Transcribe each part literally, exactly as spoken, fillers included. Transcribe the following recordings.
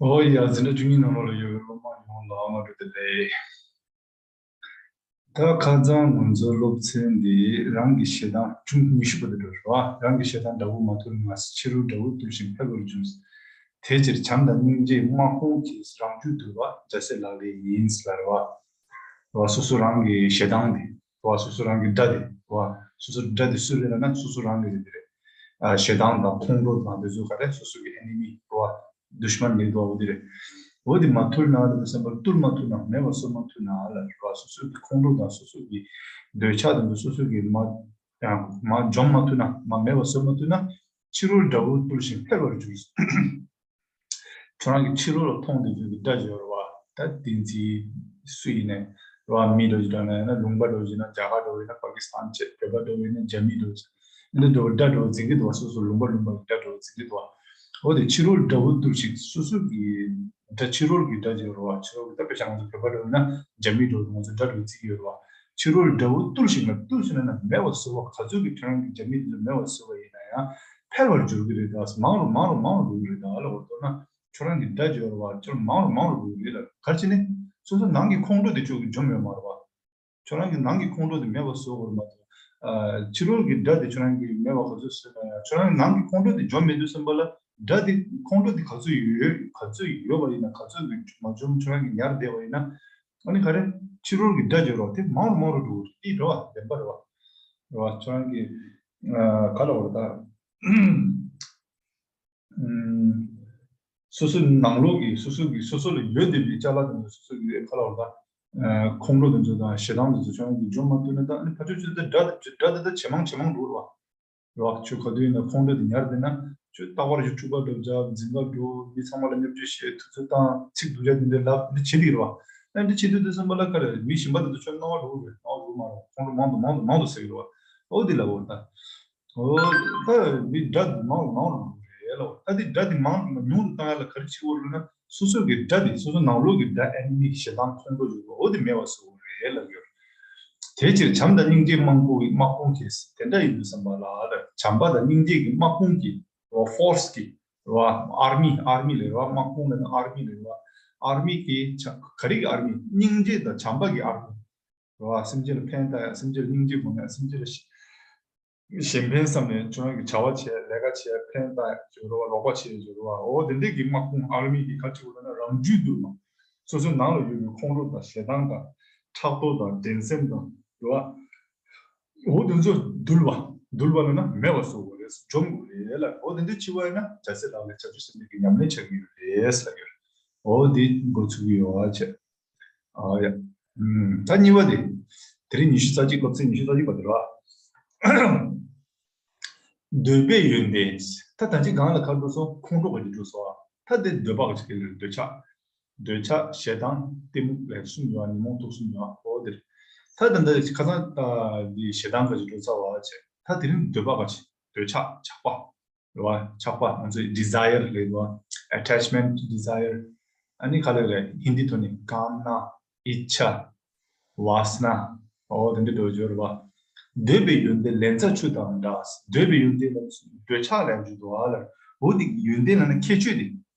ཨོ་ཡ། འཛིན་གྲྭ་བཅུ་གཉིས་ནང་ལོགས་ལ་ཡོད་པའི་སློབ་མ་ཡོངས་ལ་སྔ་དྲོ་བདེ་ལེགས། ད་ཁ་སང་ང་ཚོའི་སློབ་ཚན་འདི་རང་གི་ཞེ་སྡང་ཆུང་ཉི་ཤུ་པ་དེ་འགྲོ་རེད་བ། རང་གི་ཞེ་སྡང་དགྲ་བོ་མ་ཐུལ་ན། ཕྱི་རོལ་དགྲ་བོ་བཏུལ་ཞིང་ཕལ་པར་འགྱུར། དེ་ཕྱིར་བྱམས་དང་སྙིང་རྗེས་དམག་དཔུང་གིས། རང་རྒྱུད་འདུལ་བ་རྒྱལ་སྲས་ལག་ལེན་ཡིན། ཟེར་བ་རེད་བ། སོ་སོ་རང་གི་ཞེ་སྡང་དེ་རེད་བ། སོ་སོ་རང་གི་དགྲ་དེ་རེད་བ། སོ་སོ་དགྲ་དེ་སུ་རེད་ལབ་ན་སོ་སོ་རང་གི་རེད་དེ་རེད། ཨ། ཞེ་སྡང་དང་ཁོང་ཁྲོ་དང་དེ་ཚོ་ག་རེ་སོ་སོ་གི་ཨེ་ནི་མི་རེད་བ། དུཤ་མན་ལབ་འདུག་བ། འོ་དེ་རེད། འོ་དེ་མ་ཐུལ་ན་ལབ་དུས་ཙམ་པར་བཏུལ་མ་ཐུལ་ན་མེད་པ་བཟོ་མ་ཐུལ་ན་ལབ་རེད་བ། སོ་སོ་གི་ཁོང་ཁྲོ་དང་སོ་སོ་གི་འདོད་ཆགས་དེ་ཚོ་སོ་སོ་གི་མ་ཡང་མ་འཇོམས་མ་ཐུལ་ན་མ་མེད་པ་བཟོ་མ་ཐུལ་ན་ཕྱི་རོལ་དགྲ་བོ་བཏུལ་ཞིང་ཕལ་པར་འགྱུར། ཁྱོད་རང་གི་ཕྱི་རོལ་ལ་མཐོང་བསྡད་རྒྱུ་གི་དགྲ་ཅིག་ཡོད་རེད་བ། ད་བསྟན་འཛིན་སུ་ཡིན་ནའི་རེད་བ། མི་འདྲ་བོ་ཅིག་འདྲ་ན་ཡང་ན་ལུང་པ་འདྲ་བོ་ཅིག་ན་རྒྱ་གར་འདྲ་བོ་ཡིན་ན་པ་ཀི་སི་ཐན་བྱས། བོད་པ་འདྲ་བོ་ཡིན་ན་རྒྱ་མི་འདྲ་བོ་ཅིག་འདི་འདྲ་བོ་དགྲ་འདྲ་བོ་འཛིན་གྱི་འདུག་བ། སོ་སོ་ལུང་པ་ལུང་པ་གི་དགྲ་འདྲ་བོ་འཛིན་གྱི་འདུག་བ། འོ་དེ་ཕྱི་རོལ་དགྲ་བོ་བཏུལ་ཞིང་སོ་སོ་གི་དགྲ། ཕྱི་རོལ་གྱི་དགྲ་ཅིག་ཡོད་རེད་བ། ཕྱི་རོལ་གྱི་ད་དཔེ་བཞག་ན་ང་ཚོ་བོད་པ་འདྲ་བོ་ཡིན་ན་རྒྱ་མི་འདྲ་བོ་ང་ཚོ་དགྲ་འདྲ་བོ་འཛིན་གྱི་ཡོད་རེད་བ། ཕྱི་རོལ་དགྲ་བོ་བཏུལ་ཞིང་ལ། བཏུལ་ཞིང་ལབ་ན་མེད་པར་བཟོ་བ། ག་ཚོད་ཀྱིས་ཁྱོད་རང་གི་རྒྱ་མི་དེ་ཚོ་མེད་པར་བཟོ་བ་ཡིན་ན་ཡང་ཕལ་པར་འགྱུར་གྱི་རེད་ད། མང་རུ་མང་རུ་མང་རུ་འགྲོ་གི་རེད་ད་ལབ་པ་རེད། མདོར་ན་ཁྱོད་རང་གི་དགྲ་ཅིག་ཡོད་རེད་བ། ཁྱོད་མང་རུ་མང་རུ་འགྲོ་གི་རེད་ལབ། ག་རེ་བྱས་ནས་སོ་སོ་ནང་གི་ཁོང་ཁྲོ་དེ་ཁྱོད་ཀྱིས་འཇོམས་ཡོད་མ་རེད་བ། ཁྱོད་རང་གི་ནང་གི་ཁོང་ཁྲོ་དེ་མེད་པར་བཟོ་དགོས་རེད་མ་གཏོགས། ཨ། ཕྱི་རོལ་གྱི་དགྲ་དེ་ཁྱོད་རང་གིས་མེད་པ་ག་ཚོད་བཟོས་ན་ཡང་ཁྱོད་རང་གི་ནང་གི་ཁོང་ཁྲོ་དེ་འཇོམས་མེད་དུས་ཙམ་པ་ལ་དགྲ་དེ་ཁོང་ཁྲོ་དེ་ག་ཚོད་ཡོད། ག་ཚོད་ཡོད་པ་ཡིན་ན། ག་ཚོད་ཀྱིས་མ་འཇོམས་ཁྱོད་རང་གིས་ཉར་བསྡད་པ་ཡིན་ན། ཨ་ནི་ག་རེ། ཕྱི་རོལ་གྱི་དགྲ་ཅིག་ཡོད་རེད་བ། དེ་མང་རུ་མང་རུ་འགྲོ་གི་རེད། དེ་རེད་བ། བདེན་པ་རེད་བ། རེད་བ། ཁྱོད་རང་གི། ཨ། ག་ལབ་དགོས་རེད་ད། ཨུམ། སོ་སོའི་ནང་ལོགས་ཀྱི་སོ་སོ་གི་སོ་སོ་ལ་ཡོད་བསྡད་པའི་ཅ་ལག་དེ་ཚོ། སོ་སོ་གི་ག་ལབ་དགོས་རེད་ད། ཨ། ཁོང་ཁྲོ་དེ་ཚོ་དང་ཞེ་སྡང་དེ་ཚོ་ཁྱོད་རང་གིས་འཇོམས་མ་ཐུབ་ན། ད་ཨ་ནི་ཕར་ཕྱོགས་ཕྱོགས་དེ་དགྲ་དེ་དགྲ་དེ་ད་ཇེ་མང་ཇེ་མང་འགྲོ་གི་རེད་བ། རེད་བ། ཁྱོད་ག་དུས་ཡིན་ན་ཁོང་ཁྲོ་དེ་ཉར་བསྡད་ན་ཁྱོད་རྟག་པར་ཁྱོད་འཁྲུག་པ་འདྲ་བོ་རྒྱག་འཛིང་ག་འགྲོ། མི་ཚང་མ་ལ་བརྙས་བཅོས་བྱེད། དུས་ཚོད་བཏང་། ཚིག་སྡུག་ཅག་དེ་འདྲ་ལབ། འདི་བྱེད་ཀྱི་རེད་བ། ཨ། འདི་བྱེད་དུས་དུས་ཙམ་པ་ལ་ག་རེ། མི་གཞན་པ་དེ་ཚོ་ཁྱོད་སྣང་བ་འགྲོ་གི་རེད། སྣང་བ་འགྲོ་མ་རེད། ཁོང་ཁྲོ་མང་དུ་མང་དུ་མང་དུ་ཟ་གི་རེད་བ། འོ་འདི་ལབ་དགོས་རེད་ད། འོ་ད་འདི་དགྲ་འདི་མང་རུ་མང་རུ་འགྲོ་གི་རེད་ལབ། ད་འདི་དགྲ་འདི་མང་རུ་ཉུང་རུ་བཏང་ཡ་ལ་ག་རེ་བྱེད་དགོས་རེད་ལབ་ན། སོ་སོ་གི་དགྲ་འདི། སོ་སོ་ནང་ལོགས་ཀྱི་དགྲ། ཨེ་ནི་མི། ཞེ་སྡང་ཁོང་ཁྲོ་ཡོད་པ། འོ་དེ་མེད་པ་བཟོ་དགོས་རེད་ལབ་ཡོད། དེ་ཕྱིར་བྱམས་དང་སྙིང་རྗེའི་དམག་དཔུང་གིས། དམག་དཔུང་གིས། དེ་འདྲ་ཡིན་དུས་ཙམ་པ་ལ་བྱམས་པ་དང་སྙིང་རྗེ་གི་དམག་དཔུང་གིས། འོ། ཕོར་སི་གིས་རེད་བ། ཨར་མི། ཨར་མི་ལབ་རེད་བ། དམག་དཔུང་ལབ་ན་ཨར་མི་ལབ་རེད་བ། ཨར་མི་གིས། བྱ། ག་རེ་གི་ཨར་མི། སྙིང་རྗེ་དང་བྱམས་པ་གི་ཨར་མི་རེད་བ། སེམས་ཅན་ལ་ཕན་བཏགས་ཡ། སེམས་ཅན་ལ་སྙིང་རྗེ་སྒོམ་ཡ། སེམས་ཅན་ལ་གཞན་ཕན་བསམ་ནས་ཁྱོད་རང་གི་བྱ་བ་བྱས། ལས་ཀ་བྱས། ཕན་བཏགས་ཡ་ཅིག་ཡོད་རེད་བ། རོགས་པ་བྱས་ཡ་ཅིག་ཡོད་རེད་བ། འོ་དེ་འདྲས་ཀྱི་དམག་དཔུང་ཨར་མི་གིས་ག་རེ་བྱེད་དགོས་ལབ་ན། རང་རྒྱུད་འདུལ་བ། སོ་སོའི་ནང་ལ་ཡོད་པའི་ཁོང་ཁྲོ་དང་ཞེ་སྡང་དང་ཕྲག་དོག་དང་འགྲན་སེམས་དང་རེད་བ། འོ་དེ་ཚོ་འདུལ་བ། འདུལ་བ་ལབ་ན་མེད་པ་བཟོ་དགོས་རེད། འཇོམས་དགོས་རེད་ལབ། འོ་དེ་འདྲ་བྱེད་པ་ཡིན་ན་རྒྱལ་སྲས་ལག་ལེན་བྱང་ཆུབ་སེམས་དཔའི་གི་ཉམས་ལེན་ཆགས་ཀྱི་ཡོད་རེད་ཟེར་ལབ་ཡོད་རེད། འོ་དེ་འགོ་ཚུགས་ཀྱི་ཡོད་བ་བྱས། ཨ་ཡ། ཨུམ། ད་གཉིས་པ་དེ། དེ་རིང་ཉི་ཤུ་རྩ་གཅིག་སློབ་ཚན་ཉི་ཤུ་རྩ་གཅིག་པ་དེ་རེད་བ། འདོད་པའི་ཡོན་ཏན། ད་ད་ཅི་སྒང་ལ་ག་རེ་འགྲོ་སོང་། ཁོང་ཁྲོ་ག་ཅིག་འགྲོ་སོང་ཨ། ད་དེ་འདོད་པ་ག་ཅིག་སྐྱེ་ལེ། འདོད་ཆགས། འདོད་ཆགས། ཞེ་སྡང་། གཏི་མུག་ལབ་གསུམ་ཡོད་ཨ། ཉོན་མོངས་དུག་གསུམ་ཡོད་ཨ། འོ་དེ་རེད། ད་ད་ད་ཁ་སང་ད་འདི་ཞེ་སྡང་ག་ཅིག་འགྲོ་ཚར་བ་བྱས། ད་དེ་རིང་འདོད་པ་ག་ཅིག། འདོད་ཆགས། ཆགས་པ་རེད་བ། ཆགས་པ་ང་ཚོས་ཌི་ཛའི་ཡར་ལབ་རེད་བ། ཨ་ཊེཆ་མེན་ཊི། ཌི་ཛའི་ཡར། ཨ་ནི་ག་ལབ་རེད། ཧིན་དི་ཐོག་ནས་ཀམ་ན། ཨིཆ་ཆ། ཝཱ་སི་ན། འོ་དེ་འདྲ་འགྲོ་སྦྱོར་བ། འདོད་པའི་ཡོན་ཏན་ལན་ཚྭ་ཆུ་དང་འདྲ། འདོད་པའི་ཡོན་ཏན་ལ་འདོད་ཆགས་ལབ་ཀྱི་འདུག་ཨ་ལ། འོ་དེ་ཡོན་ཏན་ལབ་ན་ཁྱད་ཆོས་དེ།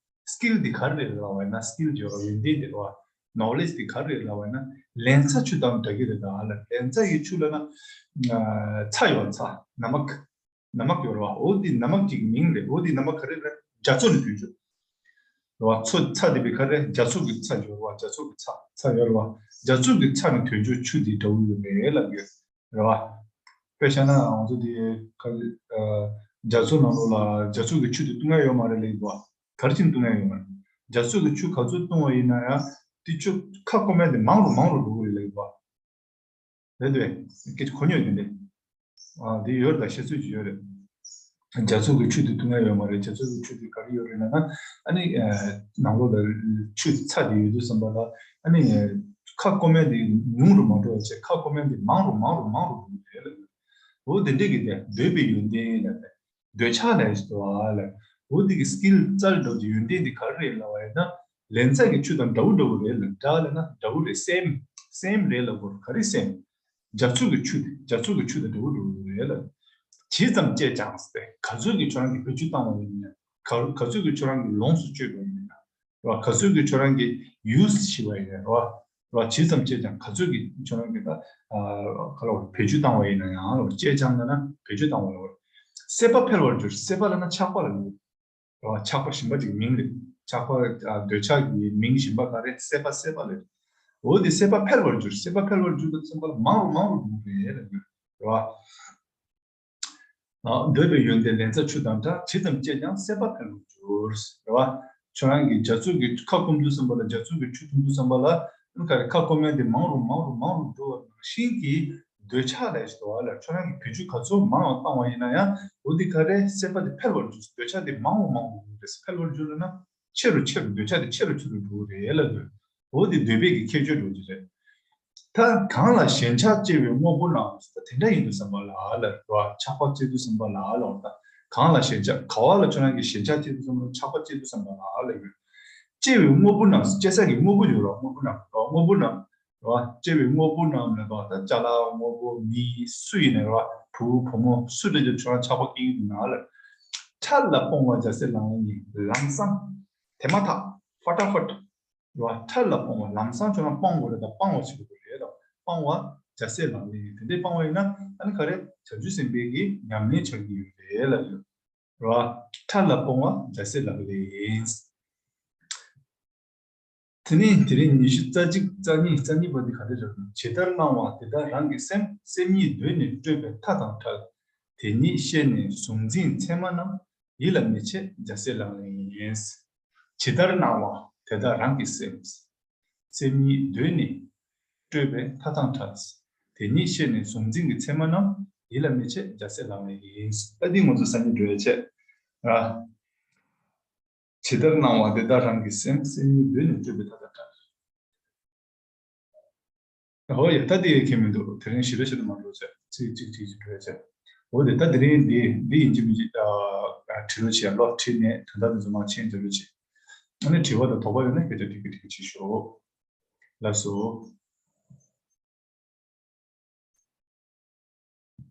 སི་ཀིལ་དེ་ག་རེ་རེད་ལབ་པ་ཡིན་ན། སི་ཀིལ་སྦྱོར་བ་ཡོན་ཏན་དེ་རེད་བ། ནོ་ལེཇ་དེ་ག་རེ་རེད་ལབ་པ་ཡིན་ན། ལན་ཚྭ་ཆུ་དང་འདྲ་གི་རེད་ད་ཨ་ལ། ལན་ཚྭ་གི་ཆུ་ལབ་ན། ཚྭ་ཡོད་ཚྭ། ནམག་ནམག་ཡོད་རེད་བ། འོ་དེ་ནམག་ཅིག་མིང་རེད། འོ་དེ་ནམག་ག་རེ་རེད། རྒྱ་མཚོ་ནས་ཐོན་རྒྱུ་རེད་བ། མཚོ་ཚྭ་དེ་བས་ག་རེ། རྒྱ་མཚོ་གི་ཚྭ་ཡོད་རེད་བ། རྒྱ་མཚོ་གི་ཚྭ། ཚྭ་ཡོད་རེད་བ། རྒྱ་མཚོ་གི་ཚྭ་ནས་ཐོན་རྒྱུ་ཆུ་དེ་འདྲ་བོ་ཡོད་རེད་ལབ་ཡོད་རེད་བ། དཔེ་བཞག་ན་ང་ཚོ་དེ་ག་རེ། རྒྱ་མཚོ་ནང་ལོགས་ལ་རྒྱ་མཚོ་གི་ཆུ་དེ་བཏུང་ཡ་ཡོད་མ་རེད་ལབ་ཡོད་བ། ག་རེ་བྱས་ནས་བཏུང་ཡ་ཡོད་མ་རེད། རྒྱ་མཚོ་གི་ཆུ་ག་ཚོད་བཏུང་བ་ཡིན་ན་ཡང་དེ་ཆུ་ཁ་སྐོམ་ཡ་དེ་མང་རུ་མང་རུ་འགྲོ་གི་རེད་ལབ་ཡོད་བ། རེད་འདུག་གས། སྐད་ཆ་གོ་མྱོང་ཡོད་དེ་འདྲ། ཨ། འདི་ཡོད་རེད་ད། བཤད་ཚོད་ཅིག་ཡོད་རེད། རྒྱ་མཚོ་གི་ཆུ་དེ་བཏུང་ཡ་ཡོད་མ་རེད། རྒྱ་མཚོ་གི་ཆུ་དེ་ག་རེ་ཡོད་རེད་ལབ་ན། ཨ་ནི། ཨ། ནང་ལོགས་ལ་ཆུ་ཚྭ་དེ་ཡོད་དུས་ཙམ་པ་ལ། ཨ་ནི། ཁ་སྐོམ་ཡ་དེ་ཉུང་རུ་མ་འགྲོ་བ་བྱས། ཁ་སྐོམ་ཡ་དེ་མང་རུ་མང་རུ་མང་རུ་འགྲོ་གི་རེད་ལབ། འོ་དེ་འདྲས་ཀྱི་དེ་འདོད་པའི་ཡོན་ཏན་ལབ་པས། འདོད་ཆགས་ལབ་ཡ་ཞིག་འདུག་ཨ་ལ། འོ་དེ་གི་སི་ཀིལ་རྩལ་འགྲོ་གི་ཡོན་ཏན་དེ་ག་རེ་རེད་ལབ་པ་ཡིན་ན། ལན་ཚྭ་གི་ཆུ་དང་འདྲ་བོ་འདྲ་བོ་རེད་ལ། འདྲ་ལབ་ན་འདྲ་བོ་རེད། སེམ། སེམ་རེད་ལབ་དགོས། ག་རེ་སེམ། རྒྱ་མཚོ་གི་ཆུ་དེ་རྒྱ་མཚོ་གི་ཆུ་དང་འདྲ་བོ་འདྲ་བོ་རེད་ལ། ཇི་ཙམ་སྤྱད་ཀྱང་ཟེར་ཏེ། ག་ཚོད་ཀྱིས་ཁྱོད་རང་གིས་བེད་སྤྱོད་བཏང་བ་ཡིན་ན། ག་ག་ཚོད་ཀྱིས་ཁྱོད་རང་གིས་ལོངས་སུ་སྤྱོད་པ་ཡིན་ན། རེད་བ། ག་ཚོད་ཀྱི་ཁྱོད་རང་གིས་use བྱས་པ་ཡིན་ན་རེད་བ། རེད་བ། ཇི་ཙམ་སྤྱད་ཀྱང་ག་ཚོད་ཀྱི་ཁྱོད་རང་གིས་ད་ག་ལ་བ་བེད་སྤྱོད་བཏང་བ་ཡིན་ན་ཡང་རེད་བ། སྤྱད་ཀྱང་ལབ་ན་བེད་སྤྱོད་བཏང་བ་རེད་བ། སྲེད་པ་འཕེལ་བར་འགྱུར། སྲེད་པ་ལབ་ན་ཆགས་པ་ལ་ནི། རེད་བ། ཆགས་པ་གཞན་པ་ཅིག་མིང་རེད། ཆགས་པ་ཨ་འདོད་ཆགས་ཀྱི་མིང་གཞན་པ་ག་རེ། སྲེད་པ། སྲེད་པ་ལབ། འོ་དེ་སྲེད་པ་འཕེལ་བར་འགྱུར། སྲེད་པ་འཕེལ་བར་འགྱུར་དུས་ཙམ་པ་ལ་མང་རུ་མང་རུ་འགྲོ་གི་རེད་ལབ་ཀྱི་ཡོད་རེད་བ། ཨ་འདོད་པའི་ཡོན་ཏན་ལན་ཚྭ་ཆུ་དང་འདྲ། ཇི་ཙམ་སྤྱད་ཀྱང་སྲེད་པ་འཕེལ་བར་འགྱུར། རེད་བ། ཁྱོད་རང་གིས་རྒྱ་མཚོ་གི་ཁ་སྐོམ་དུས་ཙམ་པ་ལ། རྒྱ་མཚོ་གི་ཆུ་འཐུང་དུས་ཙམ་པ་ལ་ག་རེ། ཁ་སྐོམ་ཡ་དེ་མང་རུ་མང་རུ་མང་རུ་འགྲོ་བ་ནང་བཞིན་གྱི་འདོད་ཆགས་ལས་ཞིག་འདུག་བ་ལ། ཁྱོད་རང་གིས་བེད་སྤྱོད་ག་ཚོད་མང་བ་བཏང་བ་ཡིན་ན་ཡང་འོ་དེ་ག་རེ། སྲེད་པ་དེ་འཕེལ་བར་འགྱུར། འདོད་ཆགས་དེ་མང་རུ་མང་རུ་འགྲོ་གི་རེད། འཕེལ་བར་འགྱུར་ལབ་ན་ཆེ་རུ་ཆེ་རུ། འདོད་ཆགས་དེ་ཆེ་རུ་ཆེ་རུ་འགྲོ་གི་རེད་ལབ་དགོས། འོ་དེ་འདོད་པའི་གི་ཁྱད་ཆོས་འགྲོ་གི་རེད། ད་གང་ལ་ཞེན་ཆགས་སྐྱེ་བའི་དངོས་པོ་རྣམས། ད་དེ་འདྲ་ཡིན་དུས་ཙམ་པ་ལ་ལ་རེད་བ། ཆགས་པ་སྐྱེ་དུས་ཙམ་པ་ལ་ལ་བ། ད་གང་ལ་ཞེན་ཆགས། ག་བ་ལ་ཁྱོད་རང་གིས་ཞེན་ཆགས་སྐྱེ་དུས་ཙམ་པ་ལ། ཆགས་པ་སྐྱེ་དུས་ཙམ་པ་ལ་ལ་ཡོད། སྐྱེ་བའི་དངོས་པོ་རྣམས། སྐྱེ་ས་གི་དངོས་པོ་ཡོད་ར། དངོས་པོ་རྣམས་ར། དངོས་པོ་རྣམས་ར། སྐྱེ་བའི་དངོས་པོ་རྣམས་ལ་བ། ད་ཅ་ལག་དངོས་པོ་མི་སུ་ཡིན་ནའི་ར། བུ་བུ་མོ་སུ་འདྲ་ཅིག་ཁྱོད་རང་ཆགས་པ་སྐྱེ་གི་འདུག་ན་ལ། འཕྲལ་ལ་སྤོང་བ་རྒྱལ་སྲས་ལག་ལེན་ཡིན། ལམ་སང་། དེ་མ་ཐག་ཕ་ཏྲ་ཕ་ཏྲ། རེད་བ། འཕྲལ་ལ་སྤོང་བ། ལམ་སང་ཁྱོད་རང་སྤོང་དགོས་རེད། ད་སྤང་བ་བྱེད་དགོས་རེད་ད། སྤང་བ་རྒྱལ་སྲས་ལག་ལེན་ཡིན། དེ་འདྲའི་སྤང་བ་ཡིན་ན་ཨ་ནི་ག་རེ། བྱང་ཆུབ་སེམས་དཔའི་གི་ཉམས་ལེན་ཆགས་ཀྱི་ཡོད་རེད་ལབ་ཡོད། རེད་བ། འཕྲལ་ལ་སྤོང་བ་རྒྱལ་སྲས་ལག་ལེན་ཡིན། དེ་ནས་དེ་རིང་ཉི་ཤུ་རྩ་གཅིག་རྩ་གཉིས་རྩ་གཉིས་པ་འདི་ག་རེ་རེད། ཇི་ལྟར་སྣང་བ་དེ་ལྟར་རང་གི་སེམས། སེམས་ཉིད་གདོད་ནས་སྤྲོས་པའི་མཐའ་དང་བྲལ། དེ་ཉིད་ཤེས་ནས་གཟུང་འཛིན་མཚན་མ་རྣམས། ཡིད་ལ་མི་བྱེད་རྒྱལ་སྲས་ལག་ལེན་ཡིན། ཇི་ལྟར་སྣང་བ་དེ་ལྟར་རང་གི་སེམས། སེམས་ཉིད་གདོད་ནས་སྤྲོས་པའི་མཐའ་དང་བྲལ། དེ་ཉིད་ཤེས་ནས་གཟུང་འཛིན་གྱི་མཚན་མ་རྣམས། ཡིད་ལ་མི་བྱེད་རྒྱལ་སྲས་ལག་ལེན་ཡིན། ཨ་འདི་ང་ཚོ་སང་ཉིན་འགྲོ་ཡ་བྱས། ཨ། ཇི་ལྟར་སྣང་བ་དེ་ལྟར་རང་གི་སེམས། སེམས་ཉིད་གདོད་ནས་སྤྲོས་པའི་མཐའ་དང་བྲལ། ཨོ་ཡ། ད་དེ་ཡ་ཁྱད་མི་འདུག་དེ་རིང་ཞེ་དྲག་ཞེ་དྲག་མ་འགྲོ་བྱས། ཚིག་གཅིག་གཅིག་གཅིག་འགྲོ་ཡ་བྱས། འོ་དེ་ད་དེ་རིང་འདི་འདི་ཡིན་གཅིག་མིན་གཅིག་ཨ་ཨ་བྲིས་རོགས་བྱེད་ཡ། ལོ་བྲིས་ནས་དོན་དག་དེ་ཚོ་མར་མཆན་རྒྱག་རོགས་བྱེད། ཨ་ནི་དྲི་བ་དང་དོགས་པ་ཡོད་ན་སྐད་ཆ་དྲི་གི་དྲི་གི་བྱེད་ཤོག་ལགས་སོ།